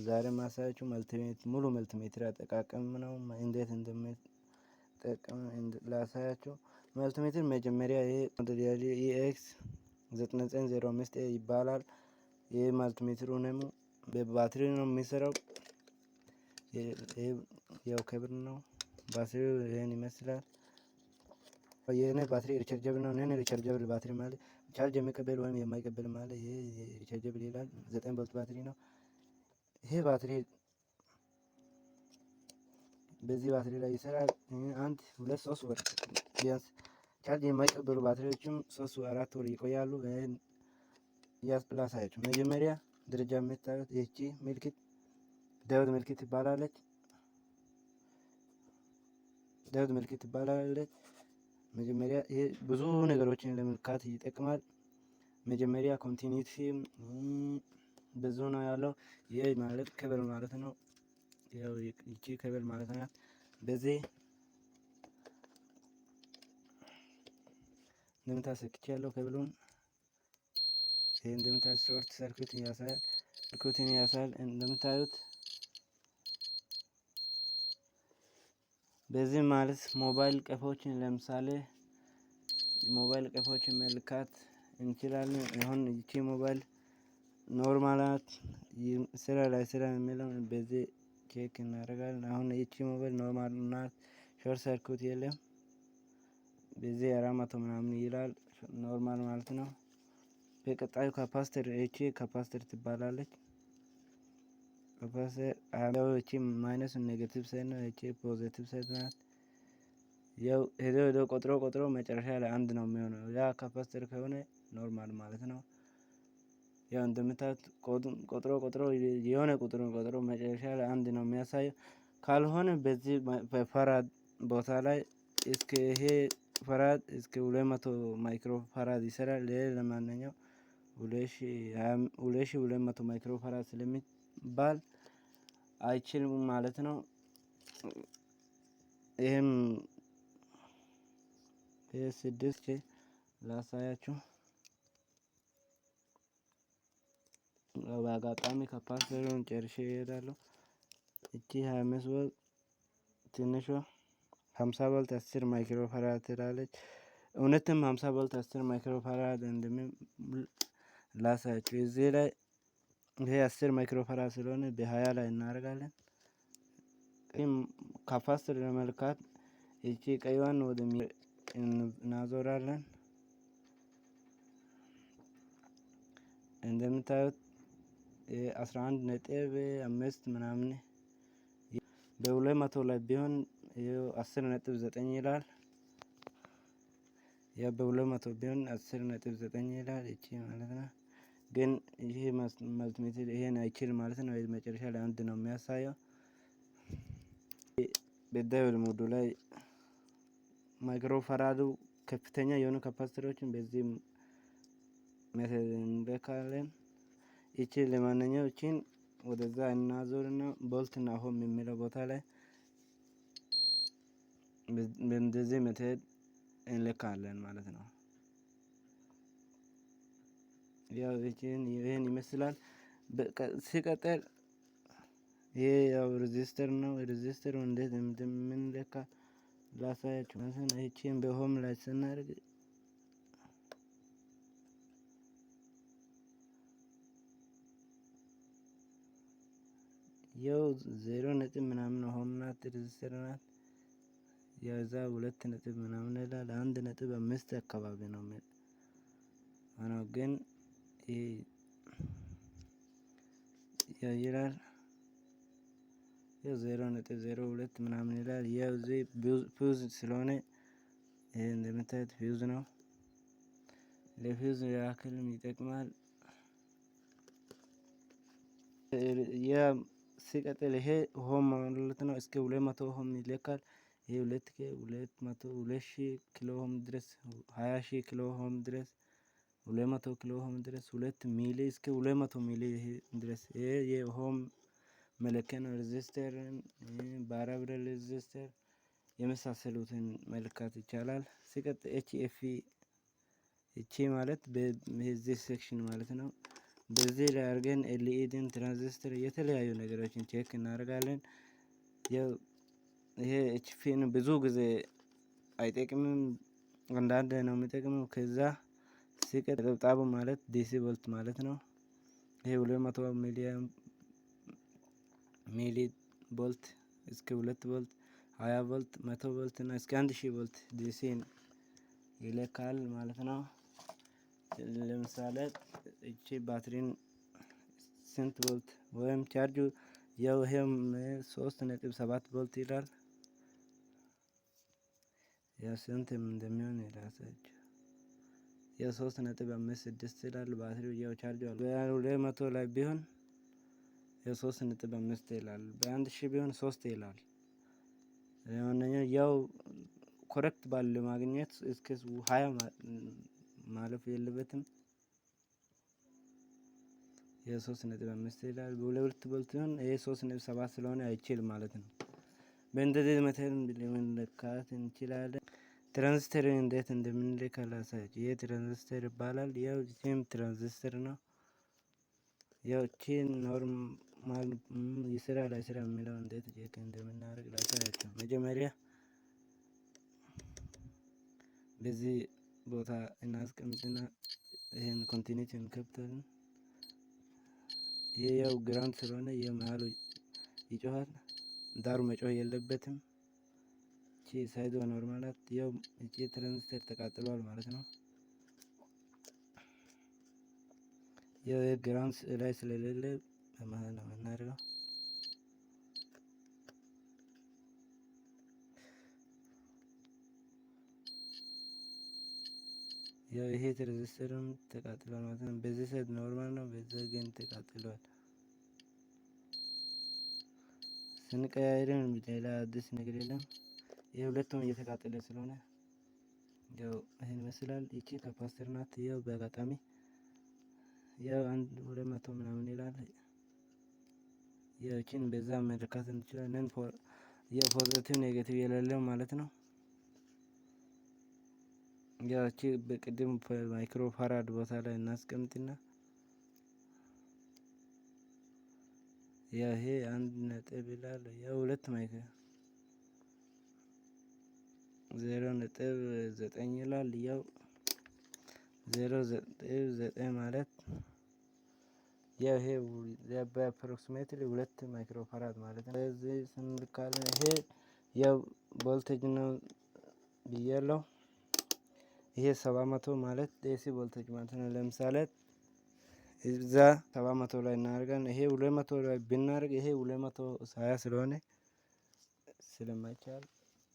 ዛሬ ማሳያችሁ ሙሉ multimeter አጠቃቀም ነው። እንዴት እንደምጠቀም ላሳያችሁ። Multimeter መጀመሪያ ይሄ ሞዴል EX 9905 A ይባላል። ይሄ multimeter ኡ ደግሞ በባትሪ ነው የሚሰራው። ያው ክብር ነው። ባትሪው ይሄን ይመስላል። የኔ ባትሪ rechargeable ነው። non rechargeable ባትሪ ማለት ቻርጅ የሚቀበል ወይም የማይቀበል ማለት ይሄ rechargeable ይላል። 9 ቮልት ባትሪ ነው። ይሄ ባትሪ በዚህ ባትሪ ላይ ይሰራል። 1 2 3 ወር ቢያንስ ቻርጅ የማይቀበሉ ባትሪዎችም 3 4 ወር ይቆያሉ። ይሄን ላሳያችሁ። መጀመሪያ ደረጃ የምታዩት ይህቺ ምልክት diode ምልክት ትባላለች። Diode ምልክት ትባላለች። መጀመሪያ ይሄ ብዙ ነገሮችን ለመለካት ይጠቅማል። መጀመሪያ continuity ብዙ ነው ያለው። ይሄ ማለት ክብል ማለት ነው። ያው ይቺ ክብል ማለት ናት። በዚህ እንደምታሰክች ያለው ክብሉን ይሄ እንደምታዩት short circuit ያሳያል። Circuit ን ያሳያል እንደምታዩት። በዚህ ማለት ሞባይል ቀፎችን ለምሳሌ ሞባይል ቀፎችን መለካት እንችላለን። አሁን ይቺ ሞባይል normal ናት፣ ስራ ላይ ስራ የሚለውን በዚህ check እናደርጋለን። አሁን ይቺ ሞባይል normal ናት፣ short circuit የለም። በዚህ 400 ምናምን ይላል፣ normal ማለት ነው። በቀጣዩ capacitor፣ ይቺ capacitor ትባላለች። Capacitor ያው ይቺ minus negative side ነው፣ ይቺ positive side ናት። ያው ሄዶ ሄዶ ቆጥሮ ቆጥሮ መጨረሻ ላይ አንድ ነው የሚሆነው። ያ capacitor ከሆነ normal ማለት ነው። ያው እንደምታዩት ቆጥሮ ቆጥሮ የሆነ ቁጥሩን ቆጥሮ መጨረሻ ላይ አንድ ነው የሚያሳየው። ካልሆነ በዚህ በ farad ቦታ ላይ እስከ ይሄ farad እስከ 200 micro farad ይሰራል። ይሄ ለማንኛውም 2200 micro farad ስለሚባል አይችልም ማለት ነው። ይሄም ይሄ 6 ላሳያችሁ። በአጋጣሚ capacitor ኡን ጨርሼ እሄዳለሁ። እቺ 25 ቮልት ትንሿ 50 ቮልት 10 micro farad ትላለች። እውነትም 50 ቮልት 10 micro farad እንደምን ላሳያችሁ። እዚህ ላይ ይሄ 10 micro farad ስለሆነ በ20 ላይ እናደርጋለን። Capacitor ለመለካት እቺ ቀይዋን ወደ እናዞራለን። እንደምታዩት 11.5 ምናምን፣ በ200 ላይ ቢሆን 10.9 ይላል። ያ በ200 ቢሆን 10.9 ይላል። እቺ ማለት ነው። ግን ይሄ multimeter ይሄን አይችል ማለት ነው። መጨረሻ ላይ አንድ ነው የሚያሳየው። በ diode mode ኡ ላይ micro farad ኡ ከፍተኛ የሆኑ capacitor ኦችን በዚህ method እንለካለን። ይቺ ለማንኛውም እቺን ወደዛ እናዞርና ቮልት እና ohm የሚለው ቦታ ላይ በእንደዚህ method እንለካለን ማለት ነው። ያው ይቺን ይሄን ይመስላል። ሲቀጥል ይሄ ያው resistor ነው። Resistor ኡ እንዴት እንደምንለካ ላሳያችሁ። ይቺን በ ohm ላይ ስናደርግ ያው 0 ነጥብ ምናምን ohm ናት፣ resistor ናት። የዛ 2 ነጥብ ምናምን ይላል። 1.5 አካባቢ ነው የሚሆነው፣ ግን ይሄ ይላል ያው 0.02 ምናምን ይላል። ያው እዚህ ፊውዝ ስለሆነ ይሄ እንደምታዩት ፊውዝ ነው። ለፊውዝ ያክልም ይጠቅማል። ያ ሲቀጥል ይሄ ohm ማለት ነው። እስከ 200 ohm ይለካል። ይሄ ሁለት K ሁለት መቶ ሁለት ሺህ kilo ohm ድረስ፣ 20,000 kilo ohm ድረስ፣ 200 kilo ohm ድረስ፣ 2 milli እስከ 200 milli ድረስ ይሄ የ ohm መለኪያ ነው። Resistor፣ variable resistor የመሳሰሉትን መለካት ይቻላል። ሲቀጥል HF እቺ ማለት በዚህ section ማለት ነው። በዚህ ላይ አድርገን LED ን፣ ትራንዚስተር የተለያዩ ነገሮችን check እናደርጋለን። ያው ይሄ HP ን ብዙ ጊዜ አይጠቅምም፣ አንዳንድ ነው የሚጠቅመው። ከዛ ሲቀጥ ነጠብጣቡ ማለት DC volt ማለት ነው። ይሄ 200 ሚሊ ቮልት እስከ 2 ቮልት፣ 20 ቮልት፣ 100 ቮልት እና እስከ 1000 ቮልት DC ይለካል ማለት ነው። ለምሳሌ እቺ ባትሪን ስንት ቮልት ወይም ቻርጁ ያው ይሄም 3.7 ቮልት ይላል። ያው ስንት እንደሚሆን ይላሳችሁ። ያው 3.56 ይላል ባትሪው ያው ቻርጁ በ200 ላይ ቢሆን ያው 3.5 ይላል። በ1000 ቢሆን 3 ይላል። ለማንኛውም ያው correct value ለማግኘት እስከ 20 ማለፍ የለበትም። የ3.5 ይላል። በሁለት ቮልት ሲሆን ይሄ 3.7 ስለሆነ አይችልም ማለት ነው። በእንደዚህ መተን ለመለካት እንችላለን። ትራንዚስተር እንዴት እንደምንለካ ላሳያችሁ። ይሄ ትራንዚስተር ይባላል። ያው ይህም ትራንዚስተር ነው። ያው እቺ normal ይስራ ላይስራ የሚለው እንዴት check እንደምናደርግ ላሳያችሁ። መጀመሪያ በዚህ ቦታ እናስቀምጥና ይሄን continuity እንከፍታለን። ይሄ ያው ground ስለሆነ የመሃሉ ይጮሃል። ዳሩ መጮህ የለበትም። እቺ side ዋ normal ናት። ያው እቺ ትራንዚስተር ተቃጥሏል ማለት ነው። ያው ground ላይ ስለሌለ በመሃል ነው የምናደርገው። ያው ይሄ ትራንዚስተርም ተቃጥሏል ማለት ነው። በዚህ side normal ነው፣ በዚህ ግን ተቃጥሏል። ስንቀያየርም ሌላ አዲስ ነገር የለም። ይሄ ሁለቱም እየተቃጠለ ስለሆነ ያው ይሄን ይመስላል። ይቺ capacitor ናት። ያው በአጋጣሚ ያው አንድ ሁለት መቶ ምናምን ይላል። ያው ይቺን በዛ መለካት እንችላለን። ያው positive negative የሌለው ማለት ነው። ያው ይቺ በቅድም micro farad ቦታ ላይ እናስቀምጥና ያው ይሄ አንድ ነጥብ ይላል። ያው ሁለት micro 0.9 ይላል። ያው 0.9 ማለት ያው ይሄ በ approximately 2 micro farad ማለት ነው። ስለዚህ ስንልካለን ይሄ ያው ቮልቴጅ ነው ብያለሁ። ይሄ 700 ማለት AC voltage ማለት ነው። ለምሳሌ እዛ 700 ላይ እናደርጋለን። ይሄ 200 ላይ ብናደርግ ይሄ 220 ስለሆነ ስለማይቻል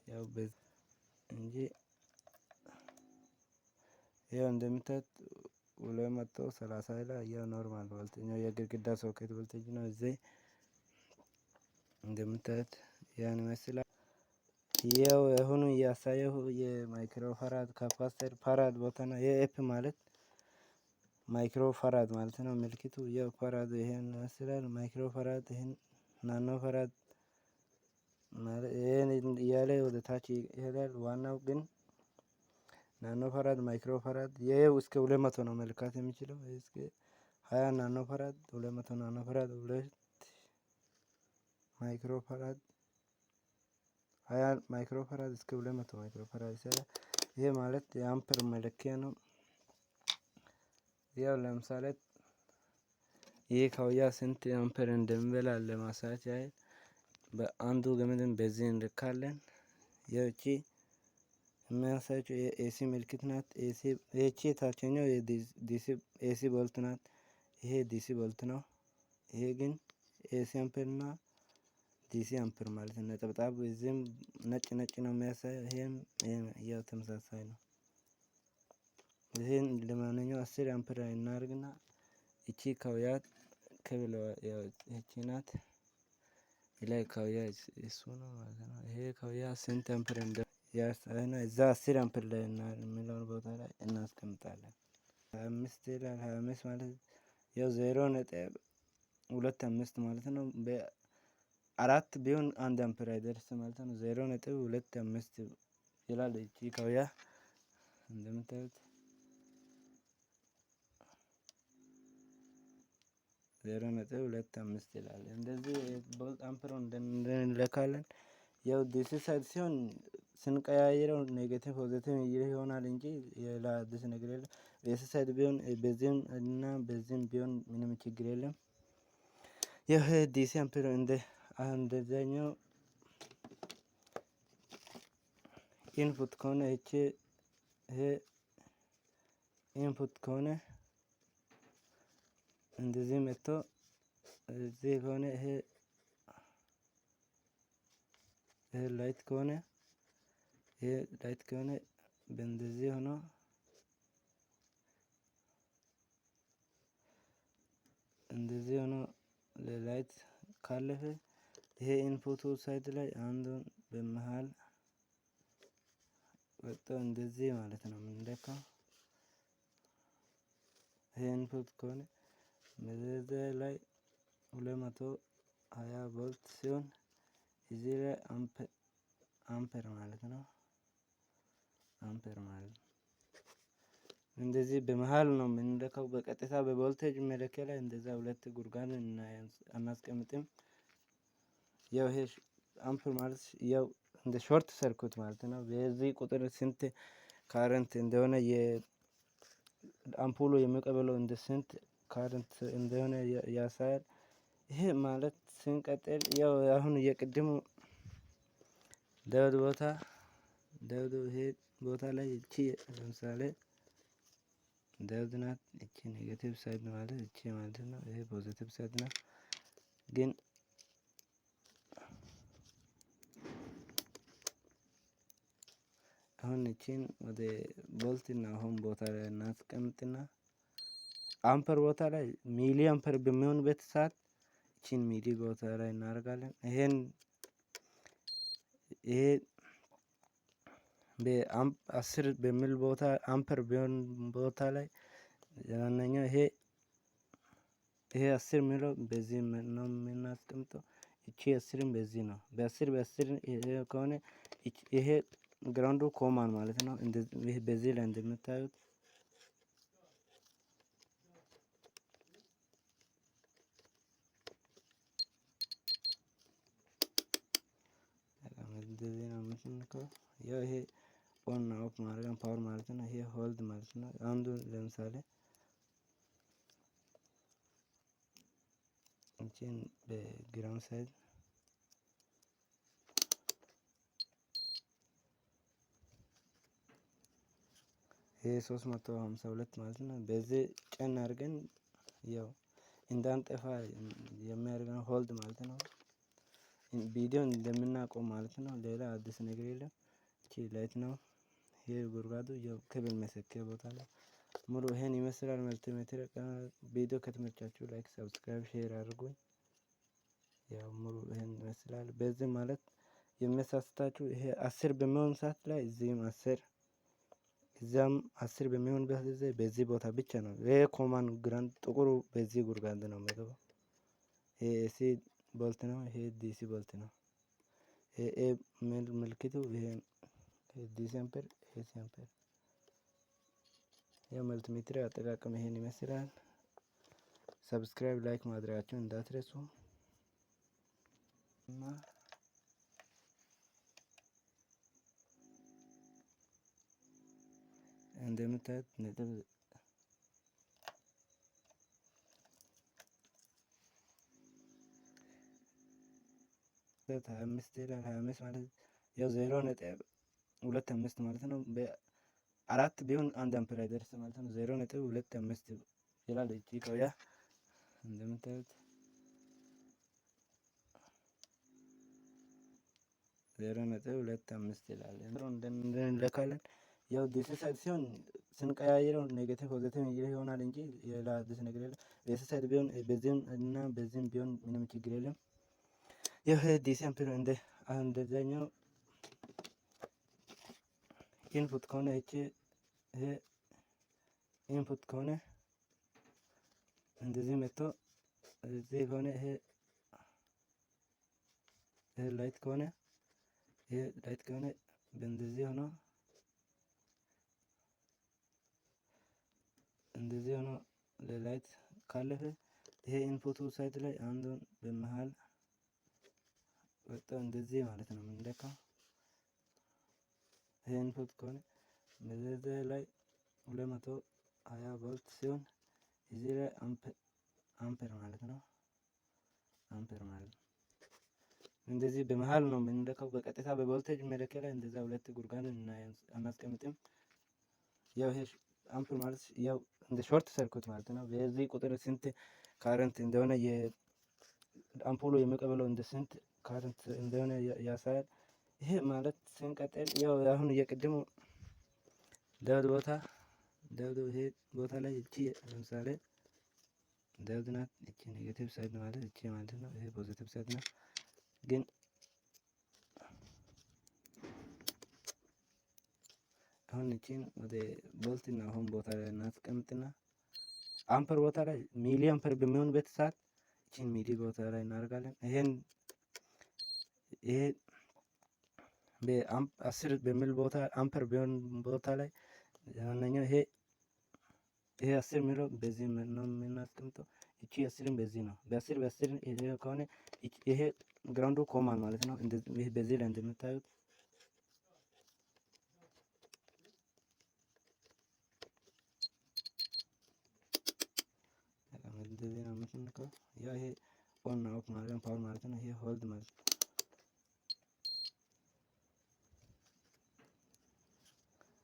ያው እንጂ ያው እንደምታዩት 230 ላይ ያው normal voltage ነው። የግድግዳ ሶኬት ቮልቴጅ ነው። እዚህ እንደምታዩት ያን ይመስላል። ያው አሁን እያሳየሁ የ micro farad capacitor farad ቦታ ነው። የ F ማለት micro farad ማለት ነው። ምልክቱ ያው farad ይሄን ይመስላል። micro farad ይሄን nano farad ማለት ይሄን እያለ ወደ ታች ይሄዳል። ዋናው ግን nano farad micro farad ይሄው እስከ 200 ነው መለካት የሚችለው። እስከ 20 nano farad፣ 200 nano farad፣ 2 micro farad፣ 20 micro farad እስከ 200 micro farad ይሰራል። ይሄ ማለት የአምፐር መለኪያ ነው። ያው ለምሳሌ ይሄ ካውያ ስንት አምፐር እንደሚበላ ለማሳየት ያህል በአንዱ ገመድን በዚህ እንልካለን። ያው እቺ የሚያሳያቸው የ AC ምልክት ናት። AC እቺ ታችኛው የ DC AC volt ናት። ይሄ DC volt ነው። ይሄ ግን AC አምፐር እና DC አምፐር ማለት ነው። ነጠብጣብ እዚህም ነጭ ነጭ ነው የሚያሳየው። ይሄም ያው ተመሳሳይ ነው። ይሄን ለማንኛውም 10 አምፐር እናደርግና እቺ ካውያ ከብለ ያው እቺ ናት። ላይ ካውያ እሱ ነው ማለት ነው። ይሄ ካውያ ስንት አምፐር እንደ ያሳየና እዛ 10 አምፐር ላይ እና የሚለውን ቦታ ላይ እናስቀምጣለን። 25 ይላል። 25 ማለት ያው 0.25 ማለት ነው። በአራት ቢሆን አንድ አምፐር አይደርስም ማለት ነው። 0.25 ይላል። እቺ ካውያ እንደምታዩት 0.25 ይላል። እንደዚህ ቮልት አምፐሩን እንለካለን። ያው DC side ሲሆን ስንቀያየረው negative positive ይሆናል እንጂ ሌላ አዲስ ነገር የለም። AC side ቢሆን በዚህም እና በዚህም ቢሆን ምንም ችግር የለም። ይህ DC አምፐር እንደዛኛው input ከሆነ እቺ ይሄ input ከሆነ እንደዚህ መጥቶ እዚህ ከሆነ ይሄ light ከሆነ ይሄ light ከሆነ በእንደዚህ ሆኖ እንደዚህ ሆኖ ለ light ካለፈ ይሄ input ኡ side ላይ አንዱን በመሃል ወጥቶ እንደዚህ ማለት ነው የምንለካው። ይሄ input ከሆነ በዚህ ላይ 220 ቮልት ሲሆን እዚህ ላይ አምፐር ማለት ነው። አምፐር ማለት ነው። እንደዚህ በመሃል ነው የምንለካው። በቀጥታ በቮልቴጅ መለኪያ ላይ እንደዛ ሁለት ጉድጓድ አናስቀምጥም። ያው ይሄ አምፐር ማለት ያው እንደ short circuit ማለት ነው። በዚህ ቁጥር ስንት current እንደሆነ የአምፖሉ የሚቀበለው እንደ ስንት current እንደሆነ ያሳያል። ይሄ ማለት ስንቀጥል ያው አሁን የቅድሙ diode ቦታ diode ኡ ይሄ ቦታ ላይ እቺ ለምሳሌ diode ናት። እቺ negative side ማለት እቺ ማለት ነው። ይሄ positive side ነው። ግን አሁን እቺን ወደ ቮልት እና ohm ቦታ ላይ እናስቀምጥና አምፐር ቦታ ላይ milli ampere በሚሆንበት ሰዓት እቺን milli ቦታ ላይ እናደርጋለን። ይሄን ይሄ በ10 በሚል ቦታ አምፐር ቢሆን ቦታ ላይ ያንኛው ይሄ ይሄ 10 የሚለው በዚህ ነው የምናስቀምጠው። እቺ 10ም በዚህ ነው። በ10 በ10 ይሄ ከሆነ ይሄ ground ኡ common ማለት ነው። እንደዚህ በዚህ ላይ እንደምታዩት እንደዚህ ነው የምትነካው። ያው ይሄ on እና off ማድረግ power ማለት ነው። ይሄ hold ማለት ነው። አንዱ ለምሳሌ እቺን በ ground side ይሄ 352 ማለት ነው። በዚህ ጫን አድርገን ያው እንዳንጠፋ የሚያደርገን hold ማለት ነው። ቪዲዮ እንደምናቆም ማለት ነው። ሌላ አዲስ ነገር የለም። እቺ light ነው። ይሄ ጉድጓዱ ያው ኬብል መሰኪያ ቦታ ላይ ሙሉ ይሄን ይመስላል። multimeter ቪዲዮ ከተመቻችሁ like፣ subscribe፣ share አድርጉኝ። ያው ሙሉ ይሄን ይመስላል። በዚህ ማለት የሚያሳስታችሁ ይሄ 10 በሚሆን ሰዓት ላይ እዚህም 10 እዚያም 10 በሚሆንበት ጊዜ በዚህ ቦታ ብቻ ነው። ይሄ common ground ጥቁሩ በዚህ ጉድጓድ ነው የሚገባው። ይሄ AC ቮልት ነው። ይሄ DC ቮልት ነው። ይሄ A ምልክቱ ይሄ DC አምፐር፣ AC አምፐር። የ multimeter አጠቃቀም ይሄን ይመስላል። subscribe like ማድረጋችሁን እንዳትረሱ እና እንደምታዩት ነጥብ 25 ይላል። 25 ማለት ያው 0.25 ማለት ነው። በአራት ቢሆን 1 አምፐር አይደርስም ማለት ነው። 0.25 ይላል። እቺ ቆያ እንደምታዩት 0.25 ይላል። እንለካለን። ያው DC side ሲሆን ስንቀያየረው negative positive ይሆናል እንጂ ሌላ አዲስ ነገር የለም። AC side ቢሆን በዚህም እና በዚህም ቢሆን ምንም ችግር የለም። ይህ DC አምፐር እንደዛኛው input ከሆነ እቺ ይሄ input ከሆነ እንደዚህ መጥቶ እዚህ ከሆነ ይሄ light ከሆነ ይሄ light ከሆነ በእንደዚህ ሆኖ እንደዚህ ሆኖ ለ light ካለፈ ይሄ input ኡ side ላይ አንዱን በመሃል ወጥቶ እንደዚህ ማለት ነው የምንለካው። ይሄ input ከሆነ እንደዚህ ላይ 220 ቮልት ሲሆን እዚህ ላይ አምፐር ማለት ነው። አምፐር ማለት ነው። እንደዚህ በመሃል ነው የምንለካው። በቀጥታ በቮልቴጅ መለኪያ ላይ እንደዛ ሁለት ጉድጓድ አናስቀምጥም። ያው ይሄ አምፐር ማለት ያው እንደ short circuit ማለት ነው። በዚህ ቁጥር ስንት current እንደሆነ የአምፖሉ የሚቀበለው እንደ ስንት current እንደሆነ ያሳያል። ይሄ ማለት ስንቀጥል ያው አሁን የቅድሙ diode ቦታ diode ይሄ ቦታ ላይ እቺ ለምሳሌ diode ናት። እቺ negative side ማለት እቺ ማለት ነው። ይሄ positive side ነው። ግን አሁን እቺን ወደ ቮልት እና አሁን ቦታ ላይ እናስቀምጥና አምፐር ቦታ ላይ milli ampere በሚሆንበት ሰዓት እቺን milli ቦታ ላይ እናደርጋለን። ይሄን ይሄ በ10 በሚል ቦታ አምፐር ቢሆን ቦታ ላይ ያንኛው ይሄ 10 የሚለው በዚህ ነው የምናስቀምጠው። እቺ 10ን በዚህ ነው በ10 በ10 ይሄ ከሆነ ይሄ ground ኡ common ማለት ነው። እንደዚህ በዚህ ላይ እንደምታዩት እንደዚህ ነው የምትነካው። ያው ይሄ on off ማለት ነው፣ power ማለት ነው። ይሄ hold ማለት ነው።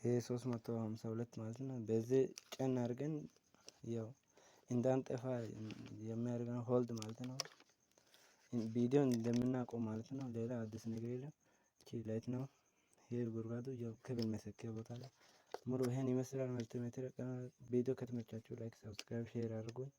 ይሄ 352 ማለት ነው። በዚህ ጨን አድርገን ያው እንዳንጠፋ የሚያደርገው hold ማለት ነው። ቪዲዮ እንደምናውቀው ማለት ነው። ሌላ አዲስ ነገር የለም። እቺ light ነው። ይሄ ጉድጓዱ ያው ክብል መሰኪያ ቦታ ላይ ሙሉ ይሄን ይመስላል። መልቲሜትር ቪዲዮ ከተመቻችሁ like፣ subscribe፣ share አድርጉኝ።